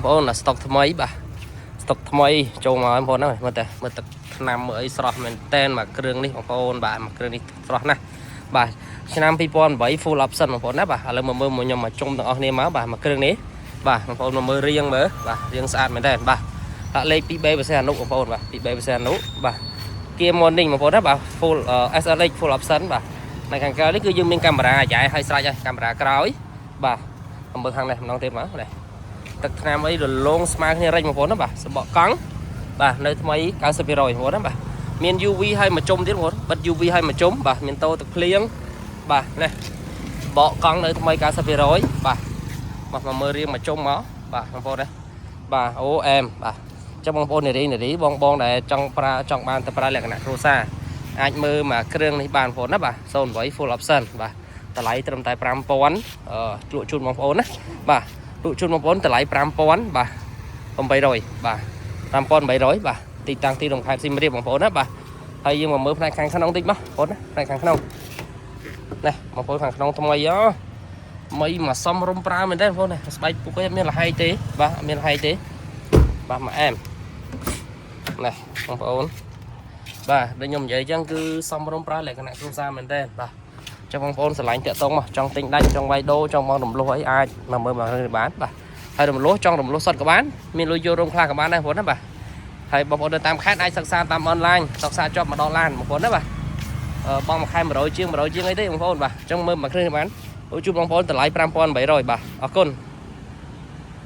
បងប្អូនស្តុកថ្មីបាទស្តុកថ្មីចូលមកបងប្អូនហ្នឹងមើលតែមើលទឹកថ្នាំមើលអីស្រស់មែនតែនមកគ្រឿងនេះបងប្អូនបាទមកគ្រឿងនេះស្រស់ណាស់បាទឆ្នាំ2008 full option បងប្អូនណាបាទឥឡូវមកមើលមកខ្ញុំមកជុំទាំងអស់គ្នាមកបាទមកគ្រឿងនេះបាទបងប្អូនមកមើលរៀងមើលបាទរៀងស្អាតមែនតែនបាទដាក់លេខ 2B ពិសេសអនុបងប្អូនបាទ 2B ពិសេសអនុបាទគៀ morning បងប្អូនណាបាទ full SLX full option បាទនៅខាងក្រៅនេះគឺយើងមានកាមេរ៉ាយ៉ាយឲ្យស្រេចហើយកាមេរ៉ាក្រោយបាទមើលខាងនេះម្ដងទៀតមកនេះ ទឹកថ្នាំអីរលោងស្មើគ្នារិចបងប្អូនណាបាទសបកកង់បាទនៅថ្មី90%បងប្អូនណាបាទមាន UV ឲ្យមួយជុំទៀតបងប្អូនបិទ UV ឲ្យមួយជុំបាទមានតោទឹកភ្លៀងបាទនេះបកកង់នៅថ្មី90%បាទមកមកមើលរៀងមួយជុំមកបាទបងប្អូនណាបាទអូអែមបាទចាំបងប្អូននារីនារីបងបងដែលចង់ប្រើចង់បានទៅប្រើលក្ខណៈគ្រួសារអាចមើលមកគ្រឿងនេះបានបងប្អូនណាបាទ08 full option បាទតម្លៃត្រឹមតែ5000អឺលក់ជូនបងប្អូនណាបាទ លក់ជូនបងប្អូនតម្លៃ5000បាទ800បាទ5800បាទទីតាំងទីរំខេត្តសៀមរាបបងប្អូនណាបាទហើយយើងមកមើលផ្នែកខាងក្នុងតិចមកបងប្អូនណាផ្នែកខាងក្នុងនេះបងប្អូនខាងក្នុងថ្មីអូថ្មីមកសំរុំប្រើមែនទេបងប្អូនណាស្បែកពុកឯងអត់មានលហែកទេបាទអត់មានលហែកទេបាទមកអែមនេះបងប្អូនបាទដូចខ្ញុំនិយាយអញ្ចឹងគឺសំរុំប្រើលក្ខណៈគ្រួសារមែនទេបាទចឹងបងប្អូនស្រឡាញ់តាក់តងមកចង់ទិញដាច់ចង់វាយដូរចង់មករំលោះអីអាចមកមើលមករឿងនេះបានបាទហើយរំលោះចង់រំលោះសុទ្ធក៏បានមានលុយយករោមខ្លះក៏បានដែរបងប្អូនណាបាទហើយបងប្អូននៅតាមខេត្តអាចសិក្សាតាមអនឡាញសិក្សាជាប់មកដល់ឡានបងប្អូនណាបាទអឺបងមួយខែ100ជាង100ជាងអីទេបងប្អូនបាទអញ្ចឹងមើលមកគ្រឿងនេះបានជួបបងប្អូនតម្លៃ5800បាទអរគុណ។